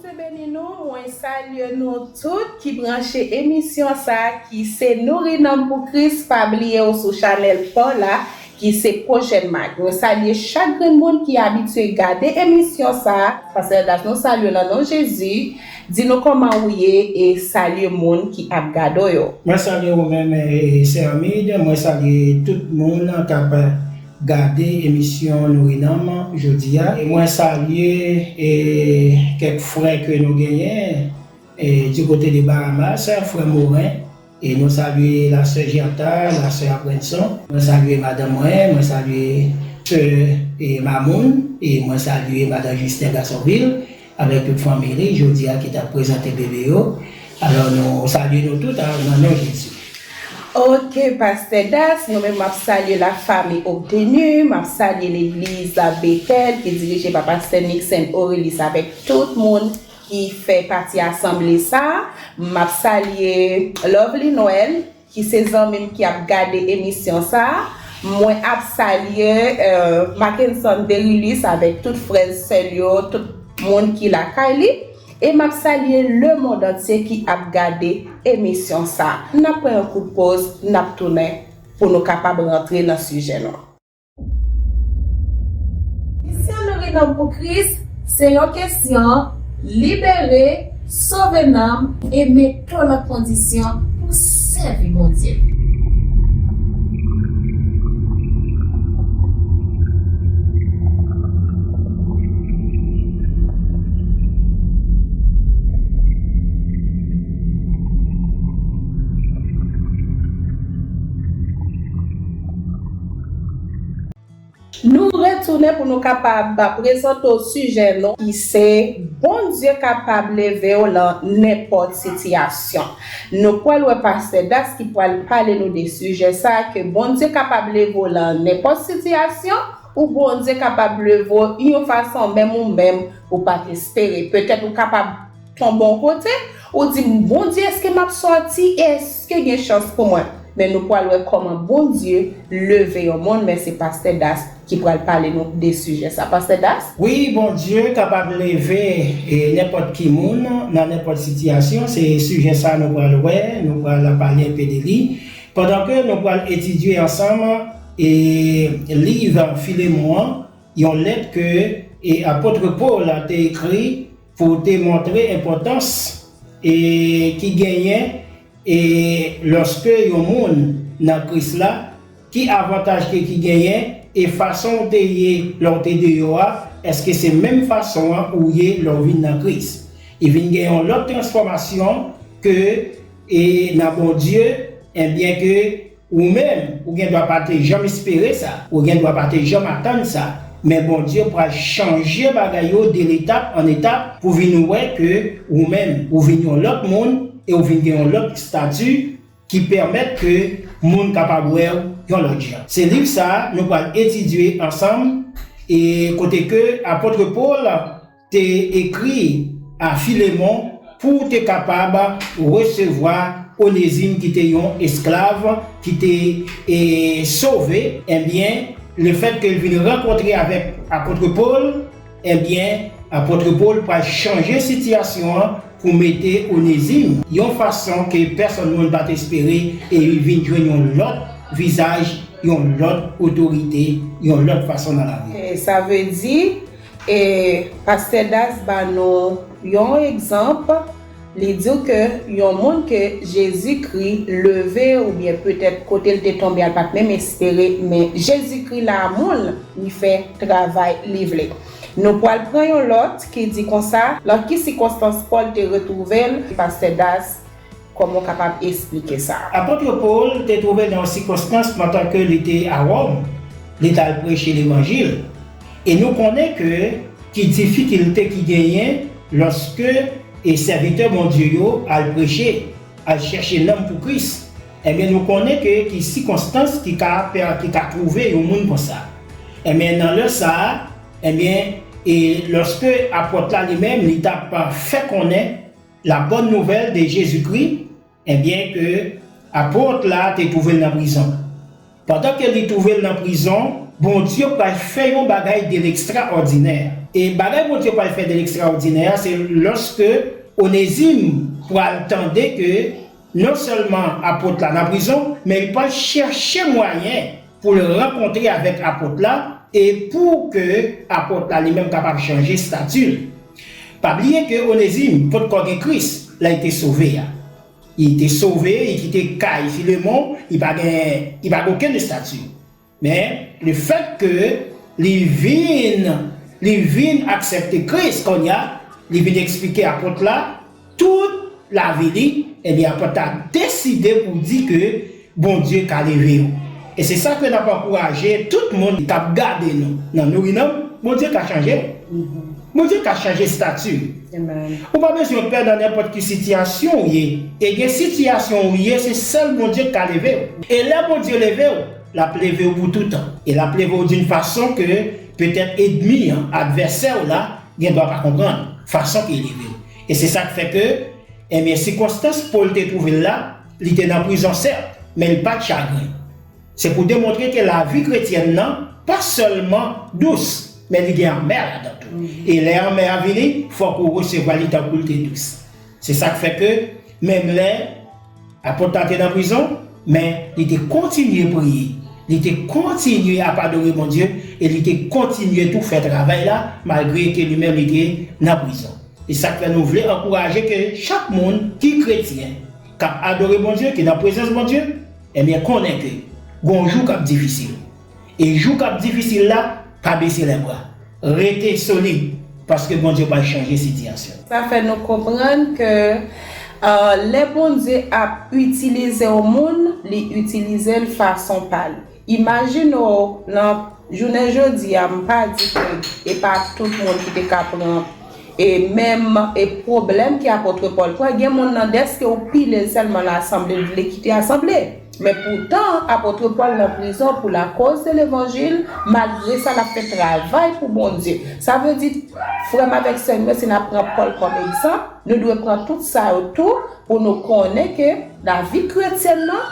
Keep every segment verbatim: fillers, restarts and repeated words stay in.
Bondye beni nou, mwen salye nou tout ki branche emisyon sa a ki se Nouri Nanm pou Kris. Pa bliye w sou chanèl pa w la ki se Pwochèn Mag. Mwen salye chak grenn moun ki abitye gade emisyon sa a. Pastè Das, nou salye w nan non Jezi. Di nou kòman ou ye e salye moun ki ap gade w yo. Mwen salye ou menm, e, sè Armide, mwen salye tout moun k ap gade emisyon Nouri Nanm jodi a. E mwen salye, e, kèk frè ke nou genyen, e, di kote de Bahamas, frè Morin. E nou salye la sè Gerta, la sè Aprenson. Mwen salye madanm mwen, mwen salye sè, e, Mamoun, e mwen salye madan Justin Gasonvil, avèk tout fanmi li, jodi a ki t ap prezante bebe yo. Alò, nou salye nou tout, a, nan non Jezi. Ok, Pastè Das, nou menm m ap salye la famille Obtenu, m ap salye legliz Betèl ki dirije pa Pastè Nixon Aurelis avèk tout moun ki fè pati asanble sa a. M ap salye Lovely Noël, ki se zanmi m ki ap gade emisyon sa a. Mwen ap salye, euh, Mackenson Derilus avèk tout frè l, sè l yo, tout moun ki lakay li. E m ap salye lemonn antye ki ap gade emisyon sa a. N ap pran yon kout poz, n ap tounen pou nou kapab rantre nan sijè nou. Misyon Nouri Nanm pou Kris se yon kesyon libere, sove nanm e mete w nan kondisyon pou sèvi Bondye. Nou retounen pou nou kapab prezante w sijè nou ki se Bondye kapab leve w lan nenpòt sitiyasyon. Nou pral wè Pastè Das ki pral pale nou de sijè sa a, ke Bondye kapab leve w lan nenpòt sitiyasyon, ou Bondye kapab leve w yon fason menm ou menm ou pa t espere. Petèt ou kapab tonbe yon kote, ou di, "Bondye, èske m ap sòti? Èske gen chans pou mwen?" Men nou pral wè kòman Bondye leve yon moun, men se Pastè Das ki pral pale nou de sijè sa. Pastè Das? Wi, Bondye kapab leve, e, nenpòt ki moun nan nenpòt sitiyasyon. Se sijè sa nou pral wè, nou pral pale enpe de li. Pandan ke nou pral etidye ansanm, e, liv Filemon an, yon lèt ke, e, apot Pòl te ekri pou te montre enpòtans, e, ki genyen, e, lòske yon moun nan Kris la, ki avantaj ke ki genyen, e fason w te ye lè w te deyò a, èske se menm fason an ou ye lè w vin nan Kris? E vin gen yon lòt transfòmasyon ke, e, nan Bondye, enbyen ke ou menm, ou gen dwa pa te janm espere sa, ou gen dwa pa te janm atann sa, men Bondye pral chanje bagay yo de letap an etap pou vin wè ke ou menm, ou vin yon lòt moun e ou vin gen yon lòt estati ki pèmèt ke moun kapab wè w yon lòt jan. Se liv sa a nou pral etidye ansanm, e kote ke apot Pòl te ekri a Filemon pou te kapab resevwa Onezim ki te yon esklav ki te, e, sove, ebyen, lefèt ke l vin rankontre avèk apot Pòl, ebyen, apot Pòl pral chanje sitiyasyon an pou mete Onezim yon fason ke pèsonn moun pa t espere, e li vin jwenn yon lòt vizaj, yon lòt otorite, yon lòt fason nan lavi. E sa vle di, e, Pastè Das ba nou yon egzanp, li di w ke yon moun ke Jezikri leve, oubyen petèt kote l te tonbe a, l pa t menm espere, men Jezikri la moun, li fè travay li vle. Nou pral pran yon lòt ki di konsa, lan ki sikonstans Pòl te retwouve l, Pastè Das, kòman w kapab esplike sa? Apot Pòl te twouve l nan yon sikonstans pandan ke li te a Wòm, li t al preche levanjil. E nou konnen ke ki difikilte ki genyen lòske e sèvitè Bondye yo al preche, al chèche nanm pou Kris. Ebyen, nou konnen ke ki sikonstans ki ka pè-, ki ka twouve yon moun konsa. Ebyen, nan lè sa a, ebyen, e lòske apot la li menm, li t ap fè konnen la bòn nouvèl de Jezikri, ebyen, ke apot la te twouve l nan prizon. Pandan ke li twouve l nan prizon, Bondye pral fè yon bagay de lekstraòdinè. E bagay Bondye pral fè de lekstraòdinè a, se lòske Onezim pral tande ke non sèlman apot la nan prizon, men li pral chèche mwayen pou l rankontre avèk apot la e pou ke apot la li menm kapab chanje stati l. Pa bliye ke Onezim potko gen Kris lè l te sove a. Li te sove, li kite kay Filemon, li pa gen, li pa gen okenn estati. Men, lefètke li vin, li vin aksepte Kris kounye a, li vin eksplike apot la tout lavi li, ebyen, apot la deside pou di ke Bondye ka leve w. E se sa ke n ap ankouraje tout moun k ap gade nou nan Nourinanm, Bondye ka chanje w. Bondye ka chanje estati w. Ou pa bezwen pè nan nenpòt ki sitiyasyon w ye. E gen sitiyasyon w ye, se sèl Bondye k ka leve w. E lè Bondye leve w, l ap leve w pou toutan. E l ap leve w d'une façon ke petèt ènmi an, advèsè w la, gen dwa pa konprann fason ke l leve w. E se sa k fè ke, ebyen, sikonstans Pòl te twouve l la, li te nan prizon, sèt, men li pa t chagren. Se pou demontre ke lavi kretyèn nan pa sèlman dous, men li gen anmè ladan tou. E lè anmè a vini, fòk ou resevwa li tankou l te dous. Se sa k fè ke, menm lè apot la te nan prizon, men li te kontinye priye, li te kontinye ap adore Bondye, e li te kontinye tou fè travay la, malgre ke li menm li te nan prizon. E sa k fè nou vle ankouraje ke chak moun ki kretyen, k ap adore Bondye, ki nan prezans Bondye, ebyen, konnen ke gon jou k ap difisil. E jou k ap difisil la, pa bese lèbra. Rete solid, paske Bondye pral chanje sitiyasyon. Sa fè nou konprann ke, euh, lè Bondye ap itilize yon moun, li itilize l fason pa l. Imajine w, nan jounen jodi a, m pa di ke e pa tout moun ki te ka pran e menm e pwoblèm ke apot Pòl pran. Gen moun nan, dèske ou pile l sèlman nan asanble, l vle kite asanble. Men poutan, apot Pòl nan prizon pou lakoz de levanjil, malgre sa, l ap fè travay pou Bondye. Sa vle di, frè m avèk sè m yo, si n ap pran Pòl kòm egzanp, nou dwe pran tout sa yo tou pou nou konnen ke lavi kretyèn nan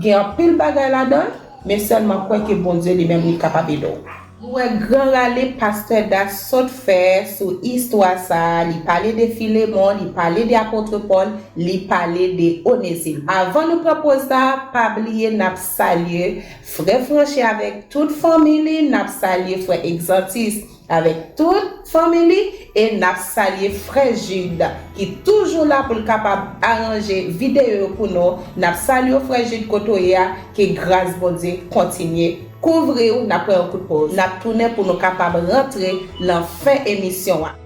gen anpil bagay ladan l, men sèlman kwè ke Bondye li menm li kapab ede w. Nou wè gran rale pastè Das sot fè sou istwa sa a, li pale de Filemon, li pale de apot Pòl, li pale de Onezim. Avan nou pran poz sa, pa bliye n ap salye frè Franchi avèk tout fanmi li, n ap salye frè Egzantis avèk tout fanmi li, e n ap salye frè Jid ki toujou la pou l kapab aranje videyo yo pou nou. N ap salye w, frè Jid, kote w ye a, ke gras Bondye kontinye kouvri w. N ap pran yon kout poz. N ap tounen pou nou kapab rantre nan fen emisyon an.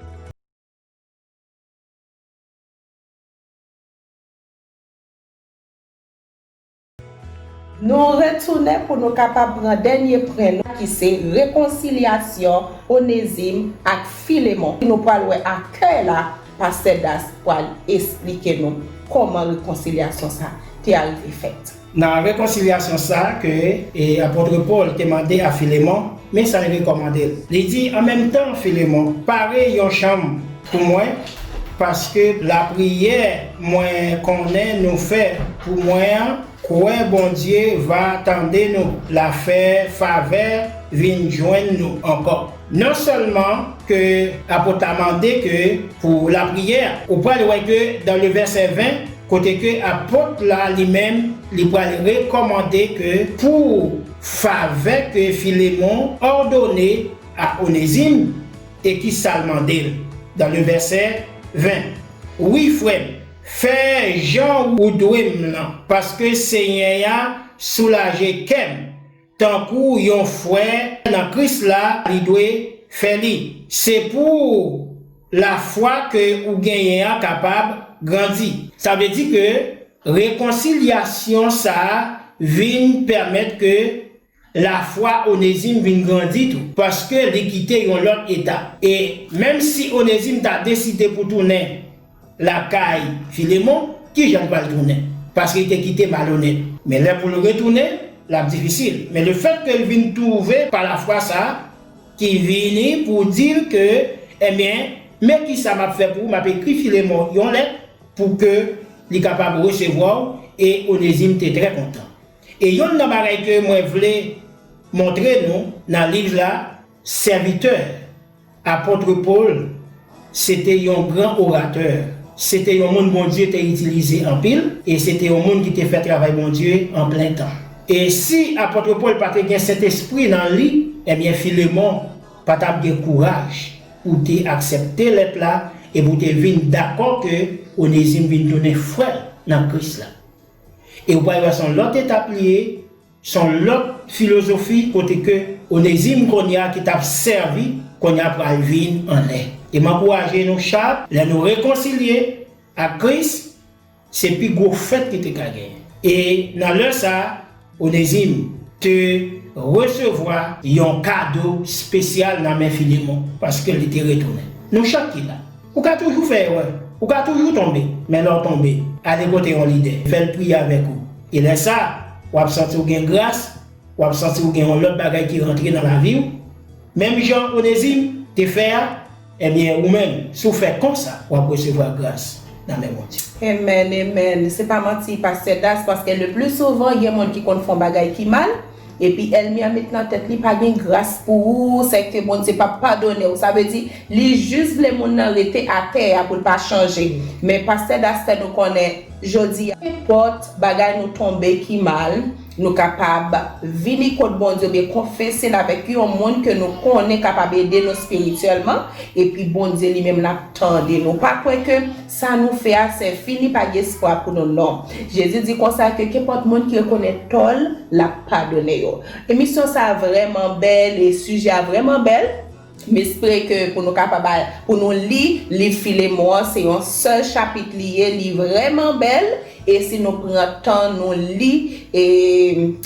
Nou retounen pou nou kapab pran dènye pwen nou ki se rekonsilyasyon Onezim ak Filemon. Nou pral wè akèy la, pastè Das pral esplike nou kòman rekonsilyasyon sa te arive fèt. Nan rekonsilyasyon sa ke, e, apot Pòl te mande a Filemon, men sa l rekòmande l. Li di, an menm tan, Filemon, pare yon chanm pou mwen, paske lapriyè mwen konnen nou fè pou mwen an, kwè Bondye va tande nou, l a fè favè vin jwenn nou ankò. Non sèlman ke apot la mande ke pou lapriyè, ou pral wè ke dans le verset vingt, kote ke apot la li menm, li pral rekòmande ke pou favè ke Filemon òdone a Onezim, e ki sa l mande l dans le verset vingt. Wi, frè m, fè jan ou dwe m lan, paske Senyè a soulaje kè m, tankou yon frè nan Kris la li dwe fè li. Se pou lafwa ke ou genyen an kapab grandi. Sa vle di ke rekonsilyasyon sa a vin pèmèt ke lafwa Onezim vin grandi tou, paske li kite yon lòt etap. E menm si Onezim ta deside pou tounen lakay Filemon, kijan l pral tounen? Paske li te kite malonèt. Men lè pou l retounen, l ap difisil. Men lefètke l vin twouve pa lafwa sa a, ki vini pou di l ke, ebyen, men kisa m ap fè pou ou, m ap ekri Filemon yon lèt pou ke li kapab resevwa w, e Onezim te trè kontan. E yonn nan bagay ke mwen vle montre nou nan liv la, sèvitè, apot Pòl, se te yon gran oratè, se te yon moun Bondye te itilize anpil, e se te yon moun ki te fè travay Bondye an plen tan. E si apot Pòl pa te gen Sentespri nan li, ebyen, Filemon pa t ap gen kouraj pou te aksepte lèt la e pou te vin dakò ke Onezim vin tounen frè l nan Kris la. E ou pral wè se yon lòt etap li ye, se yon lòt filozofi kote ke Onezim kounye a ki t ap sèvi, kounye a pral vin anlè. E m ankouraje nou chak, lè nou rekonsilye ak Kris, se pi gwo fèt ki te ka genyen. E nan lè sa a, Onezim te resevwa yon kado espesyal nan men Filemon, paske li te retounen. Nou chak ki la, ou ka toujou fè erè, ou ka toujou tonbe, men lè w tonbe, ale kote yon lidè, fè l priye avèk ou. E lè sa a, w ap santi w gen gras, w ap santi w gen yon lòt bagay ki rantre nan lavi w. Menm jan Onezim te fè a, ebyen, ou menm, si w fè konsa, w ap resevwa gras nan men Bondye. Amen, amen. Se pa manti, Pastè Das, paske le pli souvan, gen moun ki konn fè yon bagay ki mal, epi ènmi an met nan tèt li pa gen gras pou ou, sèke Bondye p ap padone w. Sa vle di, li jis vle moun nan rete atè a pou l pa chanje. Men Pastè Das fè nou konnen, jodi a, nenpòt bagay nou tonbe ki mal, nou kapab vini kot Bondye oubyen konfese l avèk yon moun ke nou konnen kapab ede nou espirityèlman, epi Bondye li menm l ap tande nou. Pa kwè ke sa nou fè a se fini, pa gen espwa pou nou, non. Jezi di konsa ke kenpòt moun ki rekonèt tò l, l ap padone yo. Emisyon sa a vrèman bèl e sijè a vrèman bèl. M espere ke pou nou kapab al, pou nou li liv Filemon an, se yon sèl chapit li ye, li vrèman bèl, e si nou pran tan nou li, e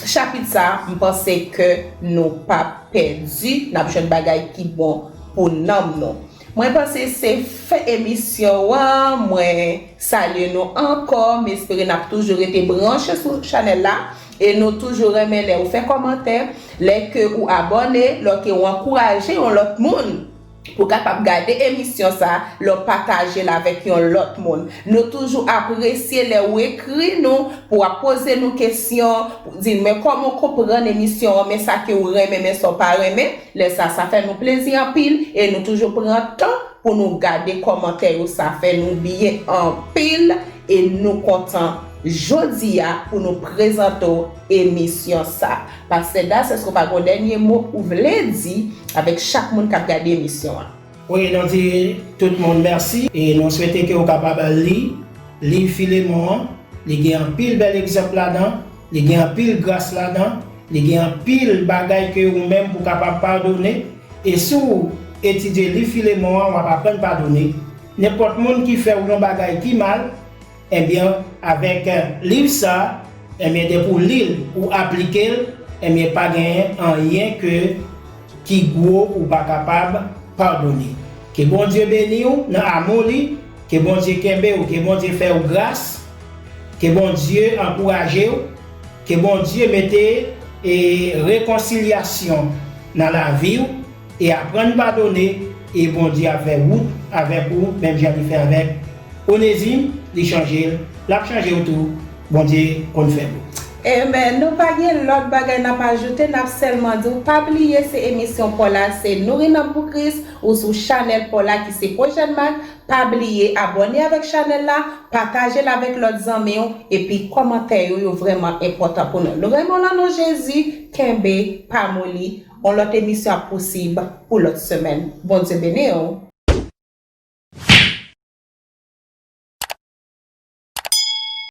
chapit sa, m panse ke nou p ap pèdi, n ap jwenn bagay ki bon pou nanm nou. Mwen panse se fen emisyon an, mwen salye nou ankò, m espere n ap toujou rete branche sou chanèl la, e nou toujou renmen lè ou fè kòmantè, lè ke ou abòne, lè ke ou ankouraje yon lòt moun pou kapab gade emisyon sa, lè w pataje l avèk yon lòt moun. Nou toujou apresye lè ou ekri nou, pou w ap poze nou kesyon, pou di n men kòman w konprann emisyon an, men sa ke w renmen, men sa w pa renmen. Lè sa, sa fè nou plezi anpil, e nou toujou pran tan pou nou gade kòmantè yo, sa fè nou byen anpil, e nou kontan jodi a pou nou prezante w emisyon sa. Pastè Das, èske w pa gen yon dènye mo ou vle di avèk chak moun k ap gade emisyon an? Wi, nou di tout moun mèsi e nou swete ke w kapab li liv Filemon an. Li gen anpil bèl egzanp ladan, li gen anpil gras ladan, li gen anpil bagay ke ou menm pou kapab padone. E si w etidye liv Filemon an, w ap aprann padone. Nenpòt moun ki fè w yon bagay ki mal, ebyen, avèk, eh, liv sa, ebyen, depi w li l, ou aplike l, ebyen, pa genyen anyen ke, ki gwo ou pa kapab padone. Ke Bondye beni w nan amou li, ke Bondye kenbe w, ke Bondye fè w gras, ke Bondye ankouraje w, ke Bondye mete, e, rekonsilyasyon nan lavi w, e aprann padone, e Bondye ap fè wout avèk ou, menm jan li fè avèk Onezim, li chanje l, l ap chanje w tou, Bondye konn fè w. Amen. Nou pa gen lòt bagay n ap ajoute, n ap sèlman di w pa bliye se emisyon pa w la, se Nouri Nanm pou Kris, ou sou chanèl pa w la ki se Pwojè Mak. Pa bliye abòne avèk chanèl la, pataje l avèk lòt zanmi w, epi kòmantè yo, yo vrèman enpòtan pou nou. Nou renmen w nan non Jezi, kenbe, pa moli, yon lòt emisyon ap posib pou lòt semèn. Bondye beni w.